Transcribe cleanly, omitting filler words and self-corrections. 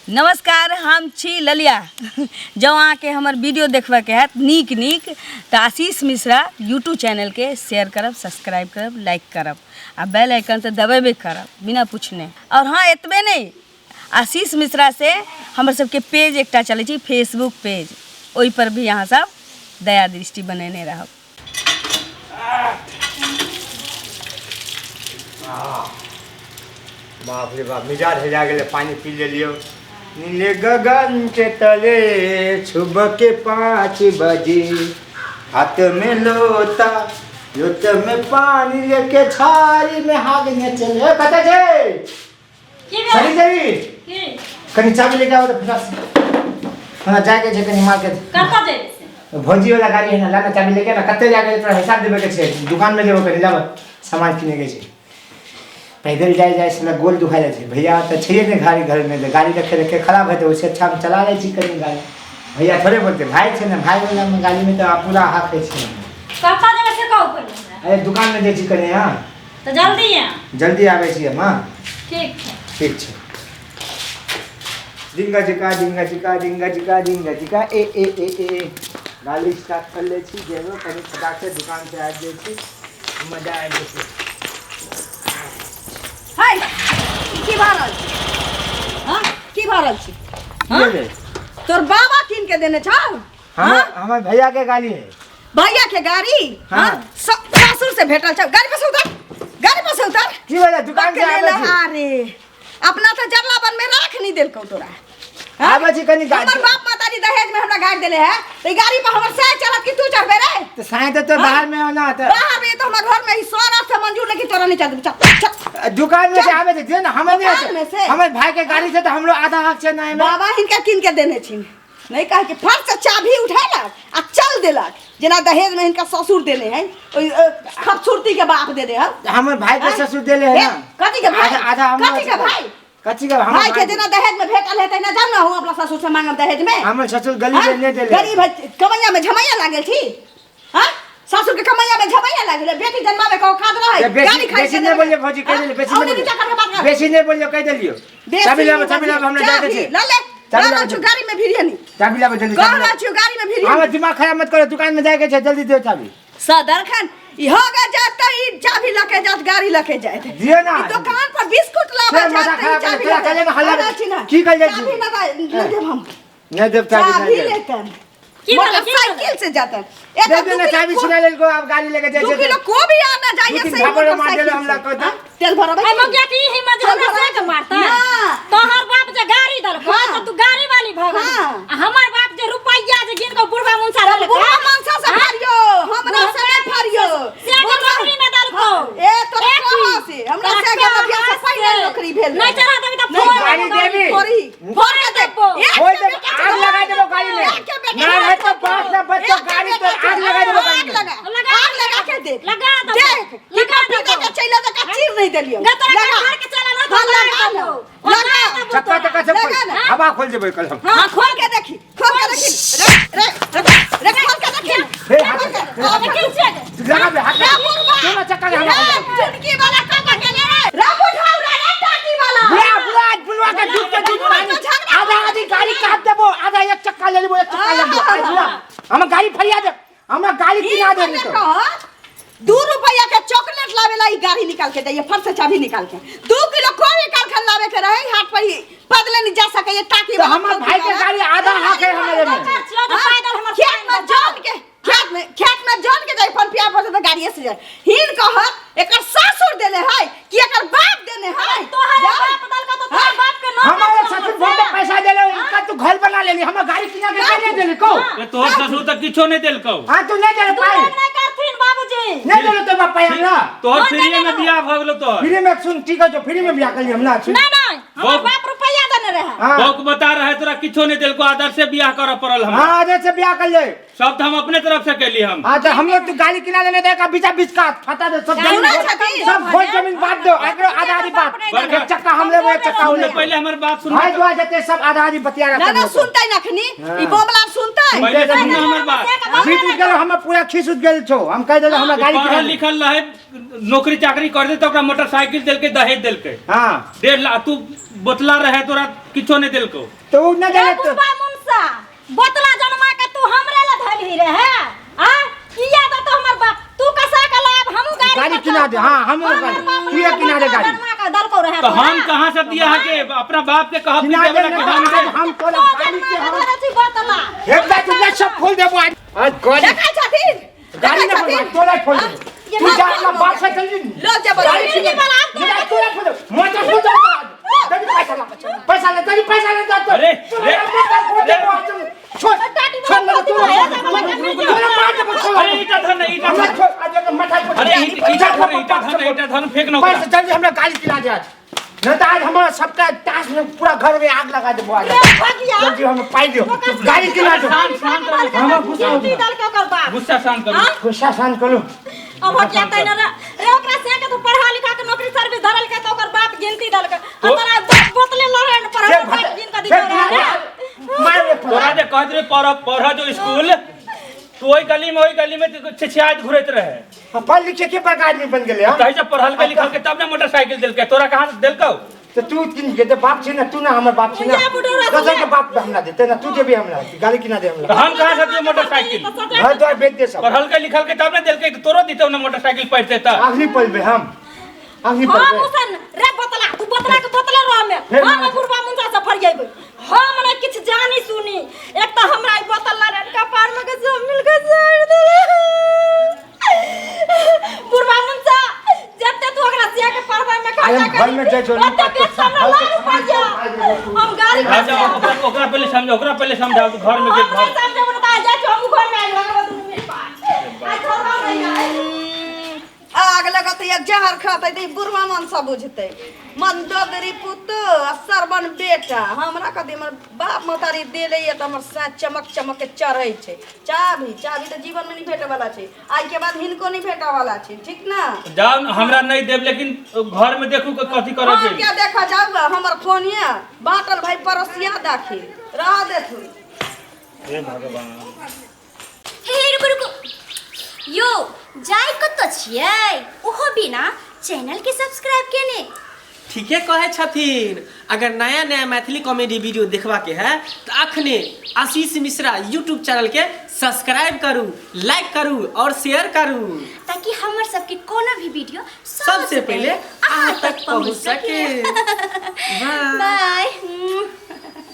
नमस्कार, हम छी ललिया। जँ अहाँके हमर वीडियो देखबऽके हैत नीक नीक तऽ आशीष मिश्रा यूट्यूब चैनलके शेयर करब, सब्सक्राइब करब, लाइक करब आ बेल आइकन तऽ दबेबे करब बिना पूछने। आओर हँ, एतबे नहि, आशीष मिश्रा से हमर सबके पेज एकटा चलै छै फेसबुक पेज, ओहिपर भी अहाँ सब दया दृष्टि बनेने रहब। बाप रे बाप, मिजाज हेजा गेलै, पानि पी लेलियौ। नीले गगन के तले सुबह के 5 बजे, हाथ में लोटा लोटे में पानी लेके झाड़ी में हागने चले। ए, कतऽ छै? की भेल? सरी सरी। की? कनी चाबी लेके आबो तऽ फटाक से, हमरा जाके छै कनी मार्केट। कतऽ जेबै से? भौजी वाला गाड़ी है ना, लाना चाबी लेके ना। कते जाके तोरा हिसाब देबे के छै, दुकान में जेबो कनी, लाब सामान किने के छै। पैदल जाय जाय से गोल दुखा जाइ छै। भैया तऽ छैहे नहि गाड़ी घर में, तऽ गाड़ी रखे रखे खराब हेतै, ओहिसे अच्छा हम चला लै छी कनी गाड़ी। भैया थोड़े बोलते, भाई छै ने, भाई वाला में गाड़ी में तऽ पूरा हक है छै। कतऽ जेबै से कहू पहिले हमरा। अरे दुकान में जाइ छी कनी। हाँ तऽ जल्दी आ। जल्दी आबै छी हम। हाँ ठीक छै। ठीक छै। डिंगा चिका डिंगा चिका डिंगा चिका डिंगा चिका ए ए ए ए। गाड़ी स्टार्ट कर लै छी, जेबै कनी फटाक से दुकान से आबि जाइ छी, मजा आबि जेतै। हाय, ई की भऽ रहल छै? हाँ, की भऽ रहल छै? की भेलै? तोर बाबा कीन के देने छौ? हाँ, हमर भैया के गाड़ी है। भैया के गाड़ी? हाँ। हाँ? ससुर से भेटल छौ गाड़ी? पर से उतर, गाड़ी पर से उतर। की भेलै? दुकान से आबै छी। अरे अपना तो जरला बन में राख नहीं देलकौ तोरा। हाँ? आबै छी कनी गाड़ी। हमर बाप माताजी दहेज में हमरा गाड़ी देले है तो ई गाड़ी पर हमर साय चलत कि तू चढ़बे रे? तऽ साय तऽ तोर बाहर में हो ना तऽ। बाहर में तो हमर घर में ई सौरा से मंजूर, लेकिन तोरा नहीं चल। चल चल। दुकान में से आबै छी जे ना, हमर नहीं दुकान में से? हमर भाई के गाड़ी से तऽ हमरो आधा हक छै ना एमे। बाबा हिनका कीन के देने छिन। नहीं कहे कि फट से चाबी उठेलक आ चल देलक, जेना दहेज में हिनका ससुर देने है, ओहि खूबसूरती के बाप देने है। हमर भाई के हैं? ससुर देले है हे, ना। कथी के भाई? आधा आधा हमरो कथी के भाई? कथी के हमर भाई के जेना दहेज में भेटल है तहिना जाउ ना हम अपना ससुर से मांगब दहेज में। हमर ससुर गली में हाँ? नहीं देले। गरीब है, कमैया में झमैया लागल छी। हाँ? ससुर के कमैया में झमैया लागल है, बेटी जन्मावे के औकात रहे, ए, बेसी गाड़ी खरीद बेसी के नहीं देबै। बोलियो भौजी, कह हाँ? देलियो, बेसी औने नहीं नीचा करके बात बोलियो। कर। बेसी नहीं बोलियो, कह देलियो। बेसी चाबी लाबो, नहीं चाबी लाबो, हमरा जाय चाबी के छै। ल ले। चाबी ल लाबो, छु गाड़ी में भिड़िए नहीं। चाबी लाबो जल्दी, कह चाबी रहल लाबो। छियो गाड़ी में भिड़िए। हमर दिमाग खराब मत करो, दुकान में जाय के छै, जल्दी दियो चाबी। सदर खान इहो गा जात त ई चाबी लके जात, गाड़ी लके जात। दियो ना। ई दुकान पर बिस्कुट लाबे से जात मजा त ई खराब चाबी तोरा लके। कहले ना हल्ला कहल छी ना। की कहल जाइ छी? चाबी ना दे, देब हम। नहीं देब चाबी, चाबी नहीं देब। लेतन। की भेलै, की भेलै? मोटरसाइकिल से जातन। ए दे तो दे ना दू चाबी किलो छिना लेलको, आब गाड़ी लेके जाइ दू छै। किलो कोबी आना जाइए दू तीन सही झापड़ मार मोटरसाइकिल देलो हमरा से। कहता। हाँ? तेल भरबै ए छी? मौगिया के ई हिम्मत जे तेल हमरा भरबै से के छी? मारतै? ना। तोहर बाप जे गाड़ी देलको, हाँ। तऽ तू गाड़ी वाली भऽ गेली। हाँ। आ हमर बाप जे रुपैया जे गिन कऽ बुढ़वा मुनसा तऽ देलकै। बुढ़वा मनसा से हाँ? फरियो, हमरा से नहि फरियो। से के बुढ़वा- नौकरी नहि देलकौ। हाँ, ए तोरा एक कहाँ से? हमरा तोरा से के कहाँ बियाह से पहिले से? नौकरी भेल नहि रहै। चढ़ा देबी तऽ नहि, फोड़ गाड़ी देबो देबी। फोड़ी, फोड़ के दे। देबो। एक खोल के देबो, बेटा आग लगा देबो गाड़ी में। एक के बेटा ना रहे तो बांस ना बच तो एक के गाड़ी तो बेटा आग लगा देबो गाड़ी आग में। लगा, लगा आग लगा के दे। लगा देबो। देख, लगा लगा देबो। के चलि जा, चीर नहीं देलियो। गे तोरा लगा। घर के चलल हौ, हाँ, तऽ लगा लगा देबो। लो। लगा। चक्का चक्का सब लगा ना। हवा खोल देबो कल हम। हाँ, खोल के देखी, खोल के देखी। रे रे रे रे, खोल के देखी। हे, हाथ खोल के। हाथ देखी छियै गे। लगा दे हाथ। रे बुढ़वा। दोनों चक्का के हवा खोल रे देबो। चुटकी वाला कमा के ले रे। रे बुढ़ाऊ रे, रे टाटी वाला। बुला बुला बुलवा के दूध के दूध पानी तो झगड़ा आधा आधी गाड़ी काट देबो, आधा एक चक्का ले लेबो, एक चक्का ले लेबो। आज बुला हम गाड़ी फरिया दे, हमरा गाड़ी किना दे। नहीं तो 2 रुपया के चॉकलेट लावे ला ई गाड़ी निकाल के जाइए, फर से चाबी निकाल के। 2 किलो कोबी काल खन लावे के रहे, हाथ पर ही पैदले नहीं जा सके ये टाकी तो वाला हमर खोल भाई के वाला। गाड़ी आधा हक है हमारे में। छियै तऽ पैदल हमर खेत में जन के, खेत में, खेत में जन के जाए, पनपिया पर से तो गाड़िए से जाए। हिन कहत एकर ससुर देने है कि एकर बाप देने है? तोहर जाओ। बाप देलकौ तऽ तोहर बाप के नौकर हमारे छौ ससुर हमर बहुत से। पैसा देले, इनका तू घर बना लेली, हमर गाड़ी किना के नहीं देली को। ए, तोहर ससुर तऽ किछो नहि देलकौ। हां, तू नहीं देले तू पाई। लोग नहि करथिन बाबूजी। नहीं देले तो बाप पाई हमरा। तोहर हम फ्रीए में देने बियाह भऽ गेलौ तोहर। फ्री में सुन, ठीक है, जो फ्री में बियाह कर ली हमरा सुन। नहि नहि, हमर बाप रुपैया देने रहे। हां बौक बता रहे तोरा किछो नहि देलकौ, आदर से बियाह करऽ पड़ल हमरा। हां, आदर से बियाह कर ले। सब तऽ हम अपने तरफ से कैली हम। हाँ तो हम लोग तो गाड़ी किना लेने देगा, बीचा बीच का फटा दे सब सुना जमीन, छथि? सब घोल जमीन बांट दो, एकरो आधा आधी बांट, बड़का- एक चक्का हम लेबो, एक चक्का सुन हम ले लेबो। पहिले हमर बात सुन। भाई दुआ जते सब आधा आधी बतिया ना रहा। ना सुनतै नखनी ई बोमला सुनतै। पहिले सुन हमर बात। खीस उठ गेल हमर, पूरा खीस उठ गेल छौ, हम कह देले हमरा गाड़ी किना पढ़ल दे। लिखल रहे, नौकरी चाकरी कर दे तऽ ओकरा मोटरसाइकिल देलकै, दहेज देलकै। हाँ 1.5 लाख। तू बोतला रहे तोरा किछो नहि देलको। तो उ न रे देलक तो बुढ़बा मुनसा बोतला जनमा के तू हमरे ला धैलही रे है आ किया दे तो हमर बाप तू कसा के लाब हमहू गाड़ी गाड़ी पर किना दे, चढ़ब। हाँ, हमहू हमर गाड़ी। बाप तू ये किना दे गाड़ी। जनमा के दलको रहे तो तोरा। हम कहाँ से दिया है के अपना बाप के कहब किना कि दे देबे ना ना कि हम आज दे। हम तोरा तो गाड़ी जनमा के के हम धरे छी बोतला एक बार तुझे सब खोल देबो आज। आज गाड़ी देखै छथिन गाड़ी देखै ना छथिन तोरा खोल देबो। ये तू जा बात अपना बाप से चल लो जबरदस्ती। गाड़ी ये बात आप किना तोरा खोल देबो। मोटर खोल देबो आज। तनी पैसा ला, पैसा ले, तनी पैसा ले जा तो। अरे, तोरा रे, मोटर खोल रे। देबो आज। छोड़ छोड़ ना तोरा तोरा मार देबो छोड़। अरे ईटा धर ना ईटा हमरा धर। छोड़ आज एकर माथा पर। अरे ईटा धर, ईटा धर, ईटा धर फेंक ना ओकरा। पैसा जल्दी हमरा गाड़ी दिला दे आज, नहीं तो आज हमारा सबका ताश में पूरा घर में आग लगा देबो आज। रे भगिया। जल्दी हमें पाई दियो, गाड़ी दिला दो। शांत शांत रहो। हमरा गुस्सा दलके ओकर बाप। गुस्सा शांत करू। हाँ? गुस्सा शांत करू। अब हटिया तै न रे रे ओकरा से के तो पढ़ा लिखा के नौकरी सर्विस धरल के तो ओकर बाप गिनती दलके आ तोरा बाप बोतले लड़े न पढ़ा से बाप गिन के से दिखा रे। मार रे तोरा जे कहत रहे पढ़ पढ़ जो स्कूल, तू ओहि गली में छिछियाइत घुरैत रहे। हम पढ़ लिखे के बड़का आदमी बन गेले। हां तही से पढ़ल के लिखल के तब ने मोटरसाइकिल देलकै, तोरा कहाँ से देलकौ? तो तू किन के बाप छी ना, तू ना हमर बाप छी ना, ये बुढ़ौरा दोसर के बाप हमरा देते ना, तू देबी हमरा गाड़ी किना दे तो हमरा। हम कहाँ से दिए मोटरसाइकिल? घर द्वार बेच दे सब। पढ़ल के लिखल के तब ने देलकै, तो तोरो दितौ ना मोटरसाइकिल पढ़ते त। आखिरी पलबे हम, आखिरी हम पलबे। उसन रे बोतला तू बोतला के बोतले रह में फेर हम मार। बुढ़बा मुंजा से फरियेबै हम ने किछ जानी सुनी। एक त हमरा ई बोतल लड़न का पार में के सब मिल के सड़ दे बुढ़बा मुंजा जते तू ओकरा सिया के परवा में आज हम खर्चा घर में जाइ छौ, ओते बेच हमरा घर के लाख रुपया हम गाड़ी आ जाओ, ओकरा ओकरा पहले समझाओ, ओकरा पहले समझाओ तो घर में के हम घर नहीं समझे बता जाइ छौ हम घर में आइ लगब दुनू मिल पा आ छोड़बा नहीं आइ। आग लगत या जहर खाते त बुढ़वा मन सब बुझते मंदोदरी पुतो आ सरबन बेटा हमरा कथी हमर बाप महतारी देले ये त हमर साँझ चमक चमक के चढ़ै छै। चाभी चाभी त जीवन में नहीं भेटे वाला छै, आइ के बाद हिनको नहीं भेटे वाला छै, ठीक ना? जाओ हमरा नहीं देब, लेकिन घर में देखू के कथी करऽ हम के। क्या देखा जाऊ हमर फोन ये बाटल भाई पड़ोसिया दाखिल रह देथु। हे भगवान। हे रुकू रुकू यो जाय कतऽ छियै ओहो बिना चैनल के सब्सक्राइब केने? ठीके कहै छथिन। अगर नया नया मैथिली कॉमेडी वीडियो देखबा के है तो अखने आशीष मिश्रा यूट्यूब चैनल के सब्सक्राइब करू, लाइक करू और शेयर करू, ताकि हमर सबके कोनो भी वीडियो सबसे पहले अहाँ तक पहुँच सके। बाय। बाय।